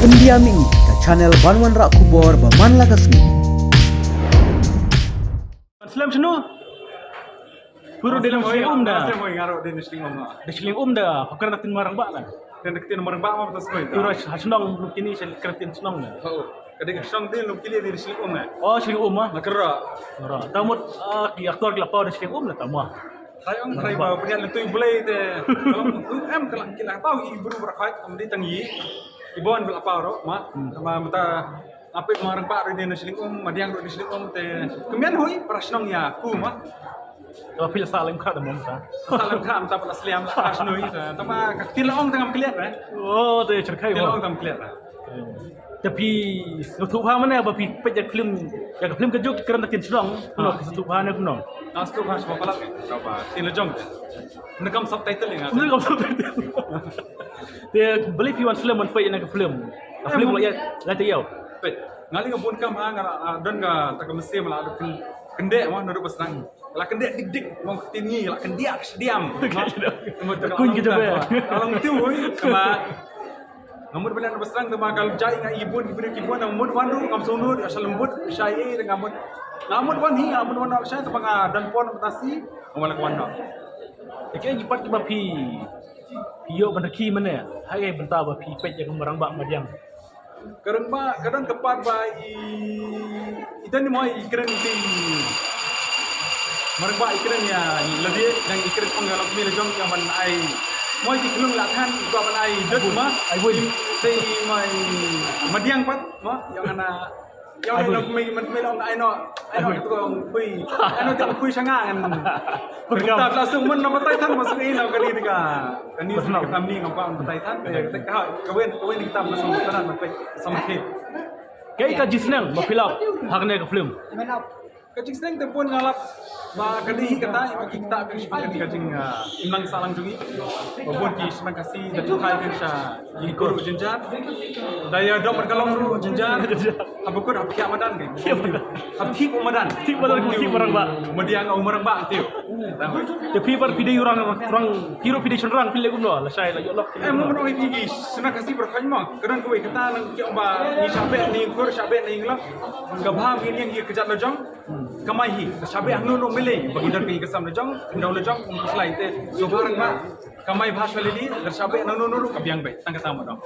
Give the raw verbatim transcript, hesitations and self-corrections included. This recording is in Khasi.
India Mini, ka channel ban wanrah khubor ba man la ka sngi. Slem shano? Puro de slem um da. Slem hoi, nga ruh de slem um. De slem um da. Ka kren da ktien Marangbah la. Kren da ktien Marangbah ma betul semua. Puro ha shnong lum kini sel kren ktien shnong da. Oh, ka dei ka shnong de lum kini de slem um. Oh, slem um ma. Na kera. Kera. Tamut ki aktor ki la paw de slem um la tama. Trai ong trai ba pynïaid lynti U Blei te. Ka long tu em ka la ki la paw i bru bra khait kam dei tang i. I bon ba la paw ro ma. Ma mynta apit Marangbah ruh dei na slem um, Madiang ruh dei slem um te. Kemian hui para shnong ïa ku ma. Ba pil sa lem kha da mom sa. Sa lem kha mynta pala slem la kha shnoi te. Tama ka ktien la ong tang am kliat eh. Oh, te cherkai. Ktien la ong tang kliat eh. Te phi sngewthuh bha mane ba phi peit ïa ka film, ïa ka film ka juk kren da ktien shnong. Kumno phi sngewthuh bha ne kumno? Nga sngewthuh bha shuwa palat ka ba ktien la jong. Nang kam subtitle ïa nga. Nang kam subtitle. Te balei phi wan slem wan peit ïa ka film? Ka film la ïa la te ïa. Peit. Nga li nga bun kam ha nga la don ka ta ka mynsiem la kyndit mo naduh ba sdang. La kyndit dik dik mo ktien ngi la kyndit shdiam. Kuñ ki jabe. Ka long tu hui kama. Nga mut ba la ba sdang kama ka jai nga i bun ki briew ki bun nga mut wan ruh ngam sngewnud sha lembut sha ei nga mut. Nga mut wan hi nga mut wan sha te ba nga don pon ba tasi. Nga wan la wan. Te ki pat ki ba phi phi ïoh ban rkhie mane ha ka bynta ba phi peit ïa ka Marangbah Madiang. Ka Marangbah ka don ka pat ba i i tani mo i kren i ti Marangbah i kren ïa lade dang i kren pang ïa la kmie la jong ïa ban ai mo i ti klung la than i ba ban ai dot ma ai bun. Te i mo i Madiang pat mo ïa ngana Ïa, ai, ui, ui. Ai, no, ai, no, ai, no, ai, ui, tu, ui. Ai, no, tu, ui, sanga, kan. Perkam. Kita pula sung, mun, no, batai than, masuk, eh, no, kali, tiga. Kan, ni, sung, kita, ni, ngapa, batai than, eh, kita, ha, kawin, kawin, kita, masuk, kita, nak, sama, kita. Kaei ka jingsneng ba phi lap ha kane ka film? Ka jingsneng te bun nga lap ba ka dei hi kata, ba ki kata, ka, ka, ka jing, ah, imlang sahlang jong ngi. Ba bun ki shnong Khasi da ki phai kan sha Ïing kur u jynjar. Da ïa dom ka long ruh u jynjar. Haba kut haba khiah madan ke. Khiah madan. Haba thip u madan. Thip madan, thip Marangbah. Madiang u Marangbah thip. Te phi bar phi dei u rang, rang, phi ruh phi dei shynrang phi leh kumno. Lashai la ïoh lok. Eh, mo mano hi phi gi. Shnong Khasi bar khain mo. Ka don kawei kata nang ki ong ba ngi shah beh na ïing kur, shah beh na ïing lok. Ka bha ngi ïeng ïa ka jait la jong. Kamai hi, ka shah beh hangno no mele, ba ki don ka ïing ka sem la jong, khyndew la jong, um khuslai te. So ba rang ba, kamai bha sha lili, lada shah beh hangno no ruh ka biang beit, tang kata mo dong.